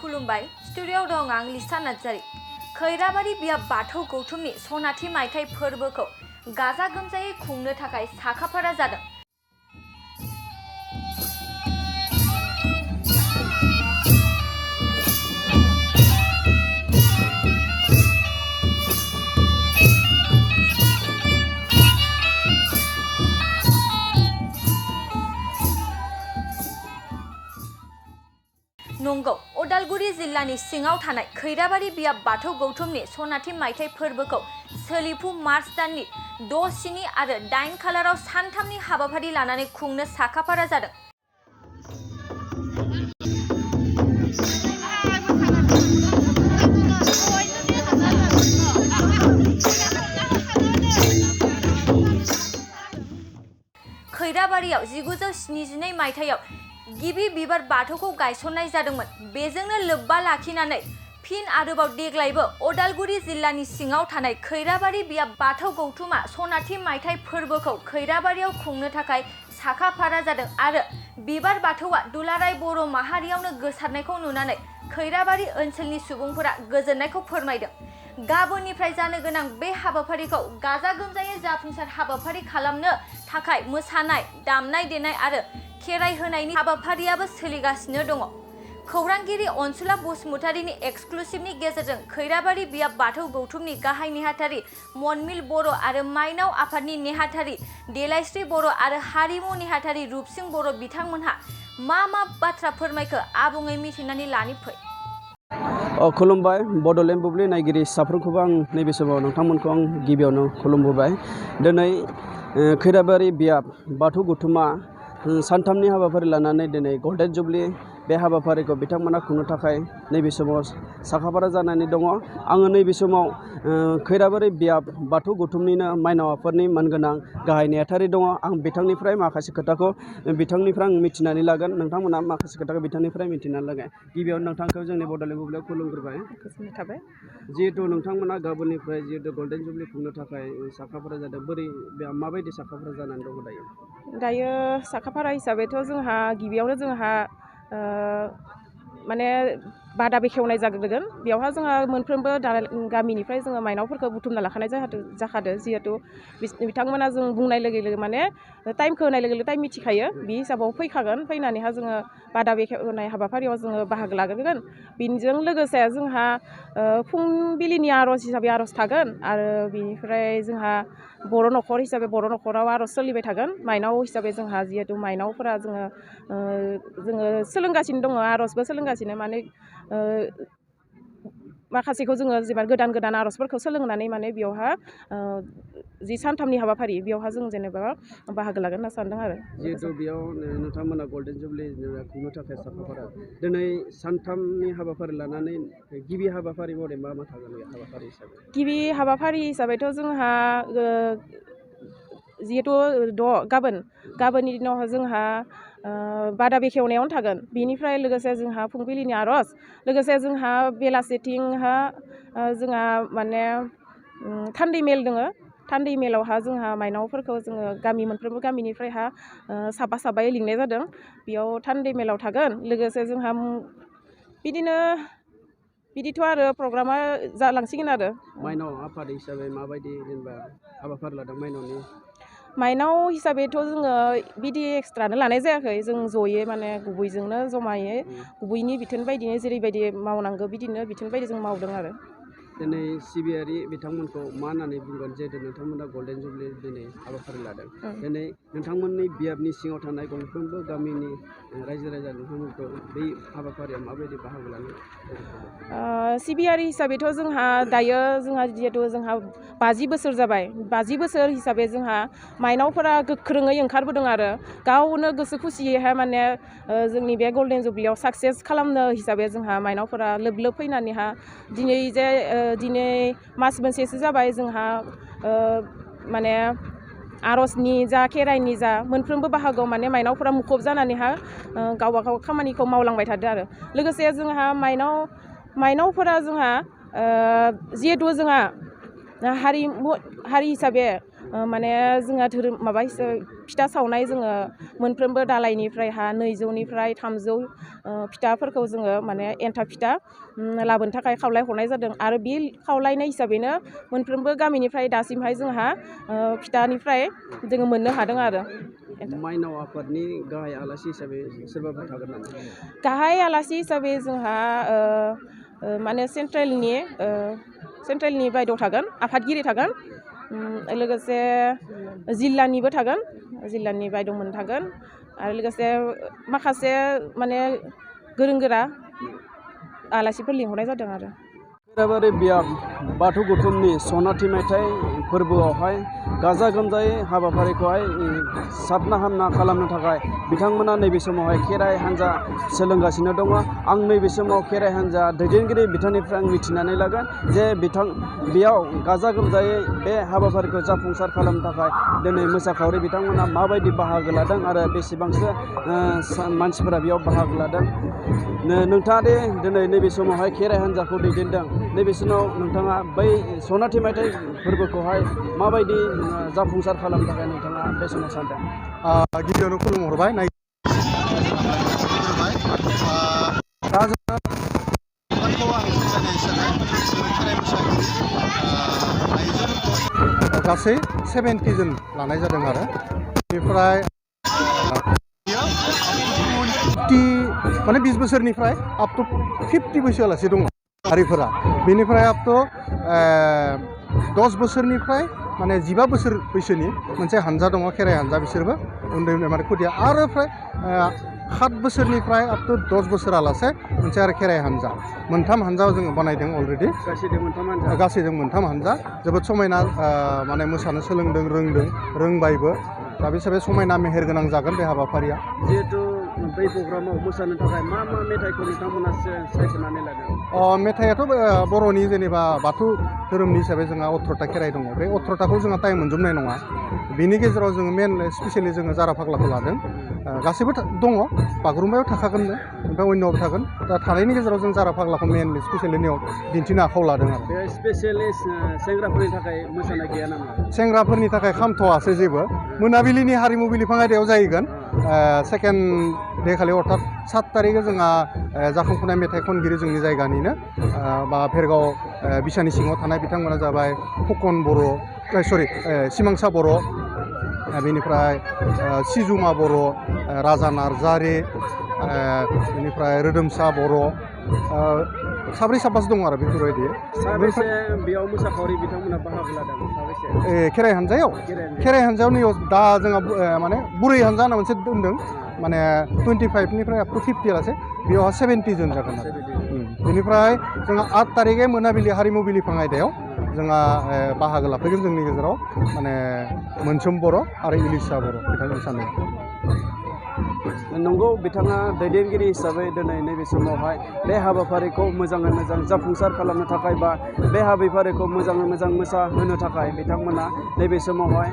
खुलुमबाय स्टुडिय'आव दं आं लिसा नार्जारी। खैराबारि बियाब बाथौ गौथुमनि सनाथि मायथाइ फोरबोखौ गाजा गोमजायै खुंनो थाखाय साखाफारा जादों। नंगौ, उदालगुरि जिल्लानि सिङाव थानाय खैराबारि बियाब बाथौ गौथुमनि सनाथि मायथाइ फोरबोखौ सोलिफु मार्च दाननि 6, 7 आरो 8 खालाराव सानथामनि हाबाफारि लानानै खुंनो साखाफारा जादों। खैराबारियाव 1972 मायथाइयाव गिबि बिबार बाथौखौ गायसननाय जादोंमोन। बेजोंनो लोब्बा लाखिनानै फिन आरोबाव देग्लायबो उदालगुरि जिल्लानि सिङाव थानाय खैराबारि बियाब बाथौ गौथुमा सनाथि मायथाइ फोरबोखौ खैराबारियाव खुंनो थाखाय साखाफारा जादों आरो बिबार बाथौआ दुलाराय बर' माहारियावनो गोसारनायखौ नुनानै खैराबारि ओनसोलनि सुबुंफोरा गोजोननायखौ फोरमायदों। गाबोननिफ्राय जानो गोनां बे हाबाफारिखौ गाजा गोमजायै जाफुंसार हाबाफारि खालामनो थाखाय मोसानाय, दामनाय देनाय आरो खेराइ होनायनि हाबाफारियाबो सोलिगासिनो दङ। खौरांगिरि अनसुला बसुमतारीनि एक्सक्लुसिभनि गेजेरजों खैराबारि बियाब बाथौ गौथुमनि गाहाय नेहाथारि मनमिल बर' आरो माइनाव आफादनि नेहाथारि देलायस्रि बर' आरो हारिमु नेहाथारि रुपसिं बर' बिथांमोनहा मा बाथ्रा फोरमायखो आबुङै मिथिनानै लानि फै। खुलुमबाय बड'लेण्ड बुब्लि नायगिरि साफ्रोमखौबो आं नैबे समाव नोंथांमोनखौ आं गिबियावनो खुलुमबोबाय। दिनै खैराबारि बियाब बाथौ गौथुमा सानथामनि हाबाफारि लानानै दिनै गल्डेन जुबलि बे हाबाफारिखौ बिथांमोना खुंनो थाखाय नैबे समाव साखाफारा जानानै दङ। आङो नैबे समाव खैराबारि बियाब बाथौ गौथुमनिनो माइनाव आफादनि मानगोनां गाहाय नेहाथारि दङ। आं बिथांनिफ्राय माखासे खोथाखौ बिथांनिफ्राय आं मिथिनानै लागोन। नोंथांमोना माखासे खोथाखौ बिथांनिफ्राय मिथिनानै लागोन। गिबियावनो नोंथांखौ जोंनि बड'लेण्ड बुब्लियाव खुलुमग्रोबाय। गोजोननाय थाबाय। जिहेतु नोंथांमोना गाबोननिफ्राय जिहेतु गल्डेन जुबलि खुंनो थाखाय साखाफारा जादों, बोरै माबायदि साखाफारा जानानै दङ दायो? दायो साखाफारा हिसाबैथ' जोंहा गिबियावनो जोंहा माने बादा बेखेवनाय जाग्रोगोन। बेवहाय जोंहा मोनफ्रोमबो गामिनिफ्राय जोङो माइनावफोरखौ बुथुमना लाखानाय जाखादों। जिहेतु बिथांमोना जों बुंनाय लोगो लोगो माने टाइमखौ होनाय लोगो लोगो टाइम मिथिखायो। बे हिसाबाव फैखागोन। फैनानैहाय जोङो बादा बेखेवनाय हाबाफारियाव जोङो बाहागो लाग्रोगोन। बेजों लोगोसे जोंहा फुंबिलिनि आर'ज हिसाबै आर'ज थागोन आरो बिनिफ्राय जोंहा बर' न'खर हिसाबै बर' न'खराव आर'ज सोलिबाय थागोन। माइनाव हिसाबै जोंहा जिहेतु माइनावफोरा जोङो सोलोंगासिनो दङ, आर'जबो सोलोंगासिनो। माने माखासेखौ जोङो जेनेबा गोदान आर'जफोरखौ सोलोंनानै माने बेयावहा जि सानथामनि हाबाफारि बेयावहा जों जेनेबा बाहागो लागोन होनना सानदों आरो। जिहेतु बेयाव नोंथांमोना गल्डेन जुबलि खुंनो थाखाय साखाफारा दिनै सानथामनि हाबाफारि लानानै गिबि हाबाफारि महरै मा थागोन हाबाफारि हिसाबै? गिबि हाबाफारि हिसाबैथ' जोंहा जिहेतु गाबोननि दिनावहा जोंहा बादा बेखेवनायावनो थागोन। बिनिफ्राय लोगोसे जोंहा फुंबिलिनि आर'ज, लोगोसे जोंहा बेलासेथिंहा जोंहा माने थान्दै मेल दङ। थान्दै मेलावहा जोंहा माइनावफोरखौ जोङो मोनफ्रोमबो गामिनिफ्रायहा साफायै लिंनाय जादों। बेयाव थान्दै मेलाव थागोन। लोगोसे जोंहा बिदिथ' आरो प्रग्रामा जालांसिगोन आरो। माइनाव आफाद हिसाबै माबायदि जेनेबा हाबाफारि लादों माइनाव हिसाबैथ' जोङो बिदि एक्सट्रानो लानाय जायाखै। जों जयै माने गुबैजोंनो जमायै गुबैनि बिथोन बायदिनो जेरैबायदि मावनांगौ बिदिनो बिथोन बायदि जों मावदों आरो। दिनै सिबियारि बिथांमोनखौ मा होननानै बुंगोन? जिहेतु नोंथांमोना गल्डेन जुबलि दिनै हाबाफारि लादों। दिनै नोंथांमोननि बियाबनि सिङाव थानाय गंफ्रोमबो गामिनि रायजो राजा नोंथांमोनखौ बै हाबाफारियाव माबायदि बाहागो लानो? सिबियारि हिसाबैथ' जोंहा दायो जिहेतु जोंहा 50 बोसोर जाबाय। 50 बोसोर हिसाबै जोंहा माइनावफोरा गोख्रोङै ओंखारबोदों आरो गावनो गोसो खुसियैहाय माने जोंनि बे गल्डेन जुबलियाव साक्सेस खालामनो हिसाबै जोंहा माइनावफोरा लोब फैनानैहा दिनै मास मोनसेसो जाबाय जोंहा माने आर'जनि जा खेराइनि जा मोनफ्रोमबो बाहागोआव माने माइनावफोरा मुखुब जानानैहा गावबा गाव खामानिखौ मावलांबाय थादों आरो। लोगोसे जोंहा माइनावफोरा जोंहा जिहेतु जोंहा हारि हिसाबै माने जोंहा धोरोम माबा फिथा सावनाय जोङो मोनफ्रोमबो दालायनिफ्राय 200निफ्राय 300 फिथाफोरखौ जोङो माने एन्थाब फिथा लाबोनो थाखाय खावलाय हरनाय जादों आरो बे खावलायनाय हिसाबैनो मोनफ्रोमबो गामिनिफ्राय दासिमहाय जोंहा फिथानिफ्राय जोङो मोननो हादों आरो माइनाव आफादनि गाहाय आलासि हिसाबै सोरबाफोर थागोन नामा? गाहाय आलासि हिसाबै जोंहा माने सेन्ट्रेलनि बायद' थागोन आफादगिरि थागोन लोगोसे जिल्लानिबो थागोन जिल्लानि बायद'मोन थागोन आरो लोगोसे माखासे माने गोरों गोरा आलासिफोर लिंहरनाय जादों आरो खैराबारि बियाब बाथौ गौथुमनि सनाथि मेथाइ फोरबोआवहाय गाजा गोमजायै हाबाफारिखौहाय साबना हामना खालामनो थाखाय बिथांमोना नैबे समावहाय खेराइ हान्जा सोलोंगासिनो दङ। आं नैबे समाव खेराइ हान्जा दैदेनगिरि बिथांनिफ्राय आं मिथिनानै लागोन जे बेयाव गाजा गोमजायै बे हाबाफारिखौ जाफुंसार खालामनो थाखाय दिनै मोसाखावरि बिथांमोना माबायदि बाहागो लादों आरो बेसेबांसो मानसिफोरा बेयाव बाहागो लादों। नोंथाङा दे दिनै नैबे समावहाय खेराइ हान्जाखौ दैदेनदों नैबे समाव नोंथाङा बै सनाथि मेथाइ फोरबोखौहाय माबायदि जाफुंसार खालामनो थाखाय नोंथाङा बे समाव सानदों? गिबियावनो खुलुमहरबाय दा जोङो गासै 70 जन लानाय जादों आरो बेनिफ्राय 20 बोसोरनिफ्राय आप टु 50 बैसोआलासे दङ हारिफोरा बेनिफ्राय आप टु 10 बोसोरनिफ्राय माने 15 बोसोर बैसोनि मोनसे हानजा दङ खेराइ हानजा बिसोरबो उन्दै उन्दै माने खुदिया आरो फ्राय 7 बोसोरनिफ्राय आप टु 10 बोसोरालासे मोनसे आरो खेराइ हानजा मोनथाम हानजा जोङो बानायदों अलरेडि गासैजों मोनथाम हानजा जोबोद समायना माने मोसानो सोलोंदों रोंबायबो दा बे हिसाबै समायना मेहेर गोनां जागोन बे हाबाफारिया। जिहेथु बै प्रग्रामाव मोसानो थाखाय मा मेथाइखौ नोंथांमोना सायख'नानै लादों? मेथाइआथ' बर'नि जेनेबा बाथौ धोरोमनि हिसाबै जोंहा 18था खेराइ दङ बे 18थाखौ जोंहा टाइम मोनजोबनाय नङा बिनि गेजेराव जोङो मेन स्पेसियेलि जोङो जारा फाग्लाखौ लादों गासैबो दङ बागुरुम्बायाव थाखागोननो ओमफ्राय अन्यआव थागोन दा थानायनि गेजेराव जों जारा फाग्लाखौ मेनलि स्पेसियेलि दिन्थिनो आखायाव लादों आरो बे स्पेसियेलि सेंग्राफोरनि थाखाय मोसानाय गैया नामा? सेंग्राफोरनि थाखाय खामथ'आसै जेबो मोनाबिलिनि हारिमु बिलिफां आयदायाव जाहैगोन सेकेन्ड डे खालि अर्थात 7 तारिखै जोंहा जाखांफुनाय मेथाइ खनगिरि जोंनि जायगानिनो बा भेरगाव बिसानि सिङाव थानाय बिथांमोना जाबाय फुकन बर' सिमांसा बर' बेनिफ्राय सिजुमा बर' राजा नार्जारि बेनिफ्राय रोदोमसा बर' साब्रै साबासो दङ आरो बेफोरबायदि। साबेसे बेयाव मोसाखावरि बिथांमोना बाहागो लादों साबेसे? खेराइ हान्जायाव नैयाव दा जोंहा माने बुरै हान्जा होनना मोनसे दोनदों माने 25निफ्राय आप टु 50 आलासे बेयावहा 70 जन जागोन आरो बेनिफ्राय जोंहा 8 तारिखै मोनाबिलि हारिमु बिलिफां आयदायाव जोंहा बाहागो लाफैगोन जोंनि गेजेराव माने मोनसोम बर' आरो इलिसा बर' बिथांमोन सानै। नंगौ बिथाङा दैदेनगिरि हिसाबै दिनै नैबे समावहाय बे हाबाफारिखौ मोजाङै मोजां जाफुंसार खालामनो थाखाय बा बे हाबाफारिखौ मोजाङै मोजां मोसाहोनो थाखाय बिथांमोना नैबे समावहाय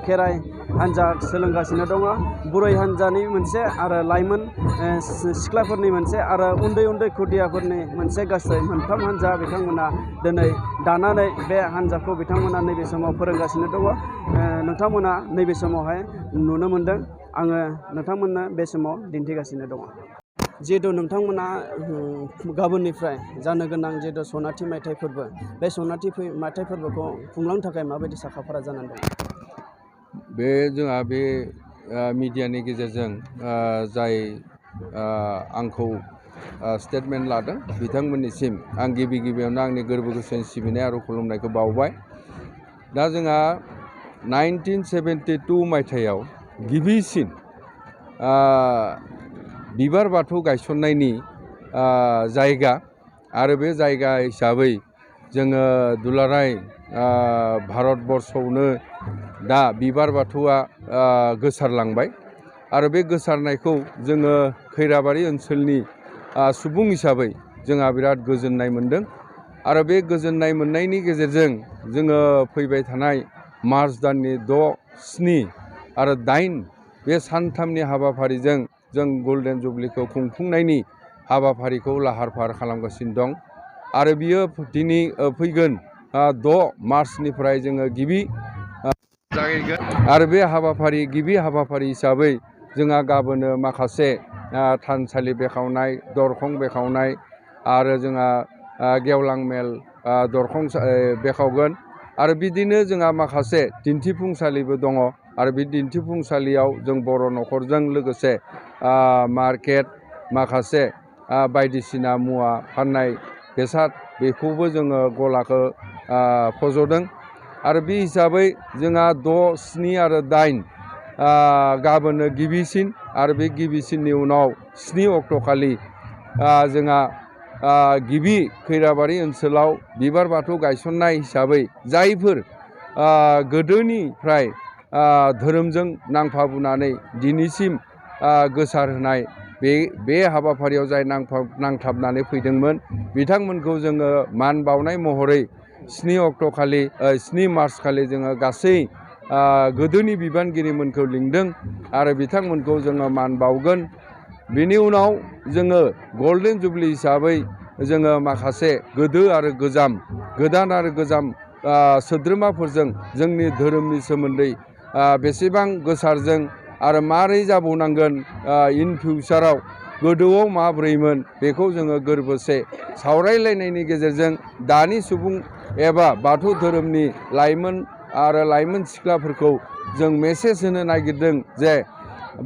खेराइ हान्जा सोलोंगासिनो दङ बुरै हान्जानि मोनसे आरो लाइमोन सिख्लाफोरनि मोनसे आरो उन्दै खुदियाफोरनि मोनसे गासै मोनथाम हान्जा बिथांमोना दिनै दानानै बे हान्जाखौ बिथांमोना नैबे समाव फोरोंगासिनो दङ नोंथांमोना नैबे समावहाय नुनो मोनदों आङो नोंथांमोननो बे समाव दिन्थिगासिनो दङ। जिहेतु नोंथांमोना गाबोननिफ्राय जानो गोनां जिहेतु सनाथि मेथाइ फोरबो बे सनाथि मेथाइ फोरबोखौ खुंलांनो थाखाय माबायदि साखाफारा जानानै दं? बे जोंहा बे मिडियानि गेजेरजों जाय आंखौ स्टेटमेन्ट लादों बिथांमोननिसिम आं गिबियावनो आंनि गोरबो गोसोनि सिबिनाय आरो खुलुमनायखौ बावबाय। दा जोंहा 1972 मायथाइयाव गिबिसिन बिबार बाथौ गायसननायनि जायगा आरो बे जायगा हिसाबै जोङो दुलाराय भारतबर्षआवनो दा बिबार बाथौआ गोसारलांबाय आरो बे गोसारनायखौ जोङो खैराबारि ओनसोलनि सुबुं हिसाबै जोंहा बिराद गोजोननाय मोनदों आरो बे गोजोननाय मोननायनि गेजेरजों जोङो फैबाय थानाय मार्च दाननि 6, 7 आरो 8 बे सानथामनि हाबाफारिजों जों गल्डेन जुबलिखौ खुंफुंनायनि हाबाफारिखौ लाहार फाहार खालामगासिनो दं आरो बियो दिनै फैगोन 6 मार्चनिफ्राय जोङो गिबि जागायगोन आरो बे हाबाफारि गिबि हाबाफारि हिसाबै जोंहा गाबोनो माखासे थानसालि बेखेवनाय दरखं बेखेवनाय आरो जोंहा गेवलां मेल दरखं बेखेवगोन आरो बिदिनो जोंहा माखासे दिन्थिफुंसालिबो दङ आरो बे दिन्थिफुंसालियाव जों बर' न'खरजों लोगोसे मार्केट माखासे बायदिसिना मुवा फाननाय बेसाद बेखौबो जोङो गलाखौ फज'दों आरो बे हिसाबै जोंहा 6, 7 आरो 8 गाबोनो गिबिसिन आरो बे गिबिसिननि उनाव 7 अक्ट'खालि जोंहा गिबि खैराबारि ओनसोलाव बिबार बाथौ गायसननाय हिसाबै जायफोर गोदोनिफ्राय धोरोमजों नांफाबोनानै दिनैसिम गोसारहोनाय बे हाबाफारियाव जाय नांथाबनानै फैदोंमोन बिथांमोनखौ जोङो मान बावनाय महरै 7 मार्च खालि जोङो गासै गोदोनि बिबानगिरिमोनखौ लिंदों आरो बिथांमोनखौ जोङो मान बावगोन। बेनि उनाव जोङो गल्डेन जुबलि हिसाबै जोङो माखासे गोदान आरो गोजाम सोद्रोमाफोरजों जोंनि धोरोमनि सोमोन्दै बेसेबां गोसारजों आरो मारै जाबावनांगोन इन फिउचाराव गोदोआव माब्रैमोन बेखौ जोङो गोरबोसे सावरायलायनायनि गेजेरजों दानि सुबुं एबा बाथौ धोरोमनि लाइमोन आरो लाइमोन सिख्लाफोरखौ जों मेसेज होनो नागिरदों जे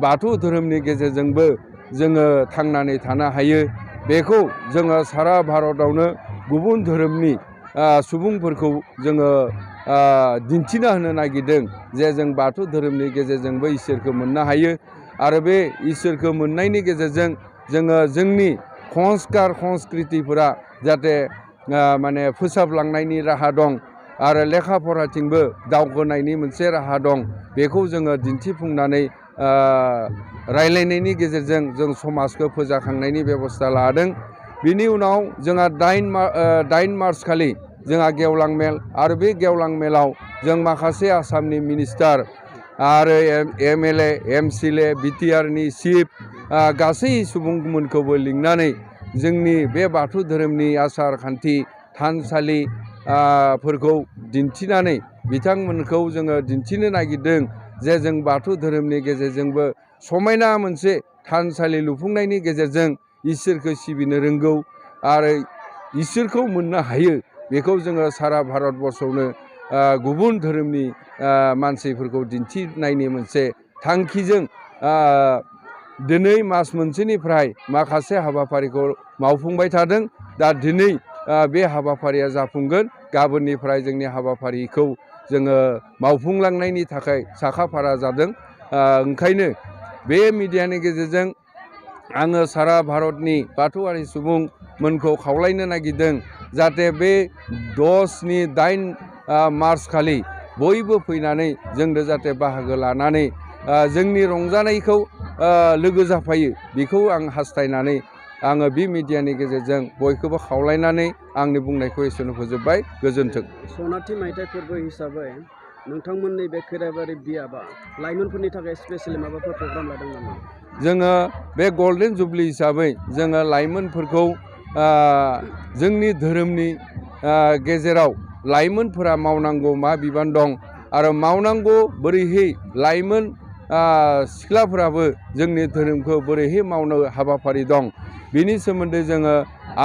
बाथौ धोरोमनि गेजेरजोंबो जोङो थांनानै थानो हायो। बेखौ जोङो सारा भारतआवनो गुबुन धोरोमनि सुबुंफोरखौ जोङो दिन्थिना होनो नागिरदों जे जों बाथौ धोरोमनि गेजेरजोंबो इसोरखौ मोननो हायो आरो बे इसोरखौ मोननायनि गेजेरजों जोङो जोंनि संस्कृतिफोरा जाहाथे माने फोसाबलांनायनि राहा दं आरो लेखा फराथिंबो दावगानायनि मोनसे राहा दं बेखौ जोङो दिन्थिफुंनानै रायलायनायनि गेजेरजों जों समाजखौ फोजाखांनायनि बेबस्था लादों। बिनि उनाव जोंहा 8 मार्च खालि जोंहा गेवलां मेल आरो बे गेवलां मेलाव जों माखासे आसामनि मिनिस्टार आरो MLA MCLA BTRनि चिफ गासै सुबुंमोनखौबो लिंनानै जोंनि बे बाथौ धोरोमनि आसार खान्थि थानसालि फोरखौ दिन्थिनानै बिथांमोनखौ जोङो दिन्थिनो नागिरदों जे जों बाथौ धोरोमनि गेजेरजोंबो समायना मोनसे थानसालि लुफुंनायनि गेजेरजों इसोरखौ सिबिनो रोंगौ आरो इसोरखौ मोननो हायो। बेखौ जोङो सारा भारतबर्षआवनो गुबुन धोरोमनि मानसिफोरखौ दिन्थिनायनि मोनसे थांखिजों दिनै मास मोनसेनिफ्राय माखासे हाबाफारिखौ मावफुंबाय थादों। दा दिनै बे हाबाफारिया जाफुंगोन। गाबोननिफ्राय जोंनि हाबाफारिखौ जोङो मावफुंलांनायनि थाखाय साखाफारा जादों। ओंखायनो बे मिडियानि गेजेरजों आङो सारा भारतनि बाथौआरि सुबुंमोनखौ खावलायनो नागिरदों जाहाथे बे 6, 7, 8 मार्च खालि बयबो फैनानै जोंनो जाहाथे बाहागो लानानै जोंनि रंजानायखौ लोगो जाफायो बेखौ आं हास्थायनानै आङो बे मिडियानि गेजेरजों बयखौबो खावलायनानै आंनि बुंनायखौ एसेनो फोजोबबाय। गोजोन्थों। सनाथि मायथाइ फोरबो हिसाबै नोंथांमोननि बे खैराबारि बियाबा लाइमोनफोरनि थाखाय स्पेसियेलि माबाफोर प्रग्राम लादों नामा? जोङो बे गल्डेन जुबलि हिसाबै जोङो लाइमोनफोरखौ जोंनि धोरोमनि गेजेराव लाइमोनफोरा मावनांगौ मा बिबान दं आरो मावनांगौ बोरैहै लाइमोन सिख्लाफोराबो जोंनि धोरोमखौ बोरैहै मावनो हाबाफारि दं बिनि सोमोन्दै जोङो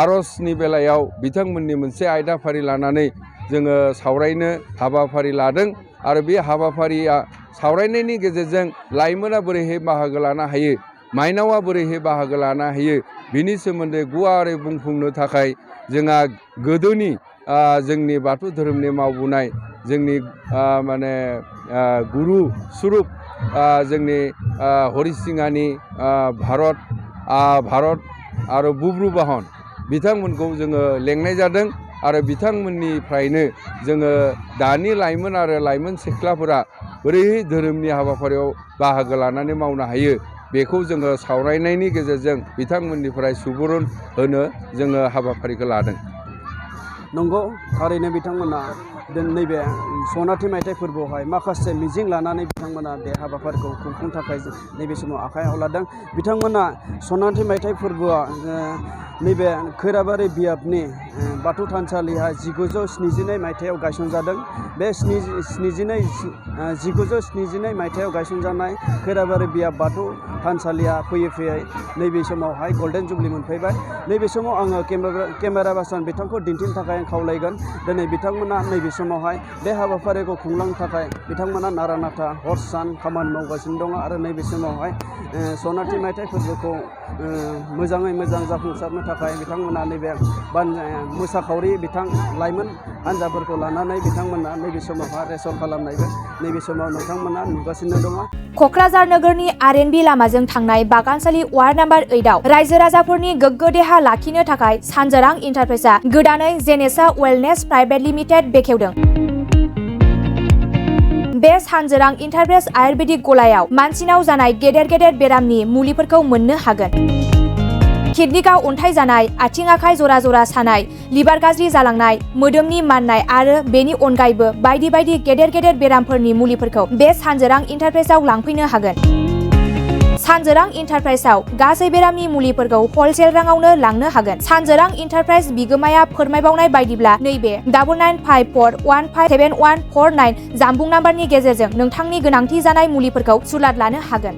आर'जनि बेलायाव बिथांमोननि मोनसे आयदाफारि लानानै जोङो सावरायनो हाबाफारि लादों आरो बे हाबाफारिया सावरायनायनि गेजेरजों लाइमोना बोरैहै बाहागो लानो हायो माइनावा बोरैहै बाहागो लानो हायो बिनि सोमोन्दै गुवारै बुंफुंनो थाखाय जोंहा गोदोनि जोंनि बाथौ धोरोमनि मावबोनाय जोंनि माने गुरु सुरुप जोंनि हरिसिङानि भारत आरो बुब्रु बाहन बिथांमोनखौ जोङो लेंनाय जादों आरो बिथांमोननिफ्रायनो जोङो दानि लाइमोन आरो लाइमोन सिख्लाफोरा बोरैहै धोरोमनि हाबाफारियाव बाहागो लानानै मावनो हायो बेखौ जोङो सावरायनायनि गेजेरजों बिथांमोननिफ्राय सुबुरुन होनो जोङो हाबाफारिखौ लादों। नंगौ थारैनो बिथांमोना नैबे सनाथि मायथाइ फोरबोआवहाय माखासे मिजिं लानानै बिथांमोना बे हाबाफारिखौ खुंफुंनो थाखाय नैबे समाव आखायाव लादों। बिथांमोना सनाथि मायथाइ फोरबोआ नैबे खैराबारि बियाबनि बाथौ थानसालिया 1972 मायथाइयाव गायसनजादों। बे 1972 मायथाइयाव गायसनजानाय खैराबारि बियाब बाथौ थानसालिया फैयै फैयै नैबे समावहाय गल्डेन जुबलि मोनफैबाय। नैबे समाव आङो केमेरा पारसन बिथांखौ दिन्थिनो थाखाय खावलायगोन। दिनै बिथांमोना नैबे समावहाय बे हाबाफारिखौ खुंलांनो थाखाय बिथांमोना नारा नाथा हर सान खामानि मावगासिनो दङ आरो नैबे समावहाय सनाथि मायथाइ फोरबोखौ मोजाङै मोजां जाफुंसारनो थाखाय बिथांमोना नैबे मोसाखावरि बिथां लाइमोन हान्जाफोरखौ लानानै बिथांमोना नैबे समावहाय रेसल खालामनायबो नैबे समाव नोंथांमोना नुगासिनो दङ। क'क्राझार नोगोरनि आर.एन.बि लामाजों थांनाय बागानसालि वार्ड नाम्बार 8आव रायजो राजाफोरनि गोग्गो देहा लाखिनो थाखाय सानजोरां इन्टारप्राइजआ गोदानै जेनेसा वेलनेस प्राइभेट लिमिटेड बेखेवदों। बे सानजोरां इन्टारप्राइज आयुर्वेदिक गलायाव मानसिनाव जानाय गेदेर गेदेर बेरामनि मुलिफोरखौ मोननो हागोन। किडनिकआव अन्थाइ जानाय, आथिं आखाइ जरा जरा सानाय, लिभार गाज्रि जालांनाय, मोदोमनि माननाय आरो बेनि अनगायैबो बायदि बायदि गेदेर गेदेर बेरामफोरनि मुलिफोरखौ बे सानजोरां इन्टारप्राइजआव लांफैनो हागोन। सानजोरां इन्टारप्राइजआव गासै बेरामनि मुलिफोरखौ हलसेल राङावनो लांनो हागोन। सानजोरां इन्टारप्राइज बिगोमाया फोरमायबावनाय बायदिब्ला नैबे 9954157149 जानबुं नाम्बारनि गेजेरजों नोंथांनि गोनांथि जानाय मुलिफोरखौ सुलाद लानो हागोन।